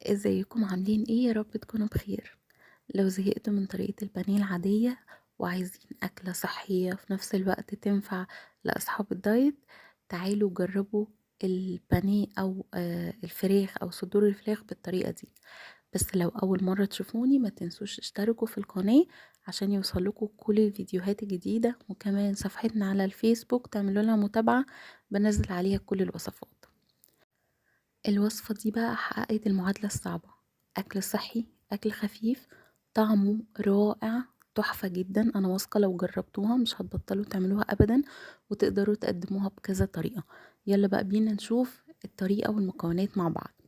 ازيكم عاملين ايه؟ يا رب تكونوا بخير. لو زهقتوا من طريقة البانيه العادية وعايزين أكلة صحية في نفس الوقت تنفع لأصحاب الدايت، تعالوا جربوا البانيه أو الفراخ أو صدور الفراخ بالطريقة دي. بس لو أول مرة تشوفوني ما تنسوش تشتركوا في القناة عشان يوصلكوا كل الفيديوهات الجديدة، وكمان صفحتنا على الفيسبوك تعملوا لها متابعة بنزل عليها كل الوصفات. الوصفة دي بقى حققت المعادلة الصعبة، أكل صحي، أكل خفيف، طعمه رائع، تحفة جدا. أنا واثقة لو جربتوها مش هتبطلوا تعملوها أبدا، وتقدروا تقدموها بكذا طريقة. يلا بقى بينا نشوف الطريقة والمكونات مع بعض.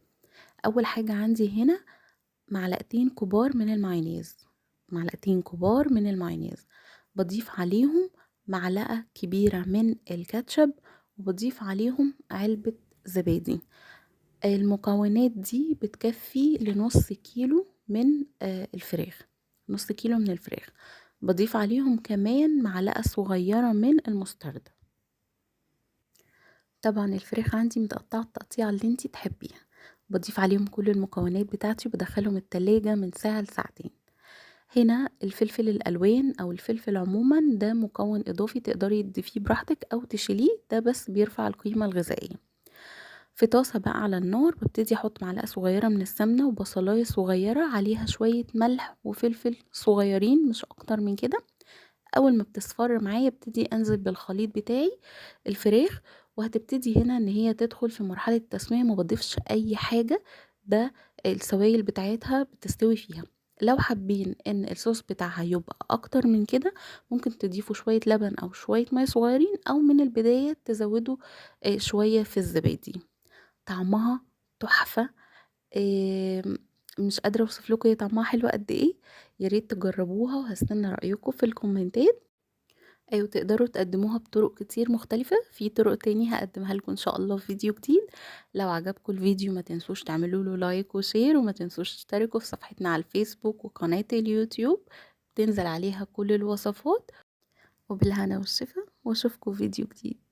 أول حاجة عندي هنا معلقتين كبار من المايونيز، معلقتين كبار من المايونيز، بضيف عليهم معلقة كبيرة من الكاتشب، وبضيف عليهم علبة زبادي. المكونات دي بتكفي لنص كيلو من الفراخ، نص كيلو من الفراخ. بضيف عليهم كمان معلقة صغيرة من المستردة. طبعا الفراخ عندي متقطعة التقطيعة اللي انتي تحبيها. بضيف عليهم كل المكونات بتاعتي وبدخلهم التلاجة من ساعة لساعتين. هنا الفلفل الألوان أو الفلفل عموما ده مكون إضافي تقدري تضيفيه براحتك أو تشيليه، ده بس بيرفع القيمة الغذائية. في طاسة بقى على النار ببتدي أحط معلقة صغيرة من السمنة وبصلاية صغيرة عليها شوية ملح وفلفل صغيرين مش أكتر من كده. أول ما بتصفر معايا ابتدي أنزل بالخليط بتاعي الفراخ، وهتبتدي هنا إن هي تدخل في مرحلة التسوية. ما بضيفش أي حاجة، ده السوائل بتاعتها بتستوي فيها. لو حابين إن الصوص بتاعها يبقى أكتر من كده ممكن تضيفوا شوية لبن أو شوية مية صغيرين، أو من البداية تزودوا شوية في الزبادي. طعمها تحفة، مش قادرة اوصف لكم هي طعمها حلو قد ايه. يا ريت تجربوها وهستنى رأيكم في الكومنتات. تقدروا تقدموها بطرق كتير مختلفة، في طرق تاني هقدمها لكم ان شاء الله في فيديو جديد. لو عجبكم الفيديو ما تنسوش تعملوا له like و share، وما تنسوش تشتركوا في صفحتنا على الفيسبوك وقناة اليوتيوب بتنزل عليها كل الوصفات. وبالهنا والشفا، واشوفكم في فيديو جديد.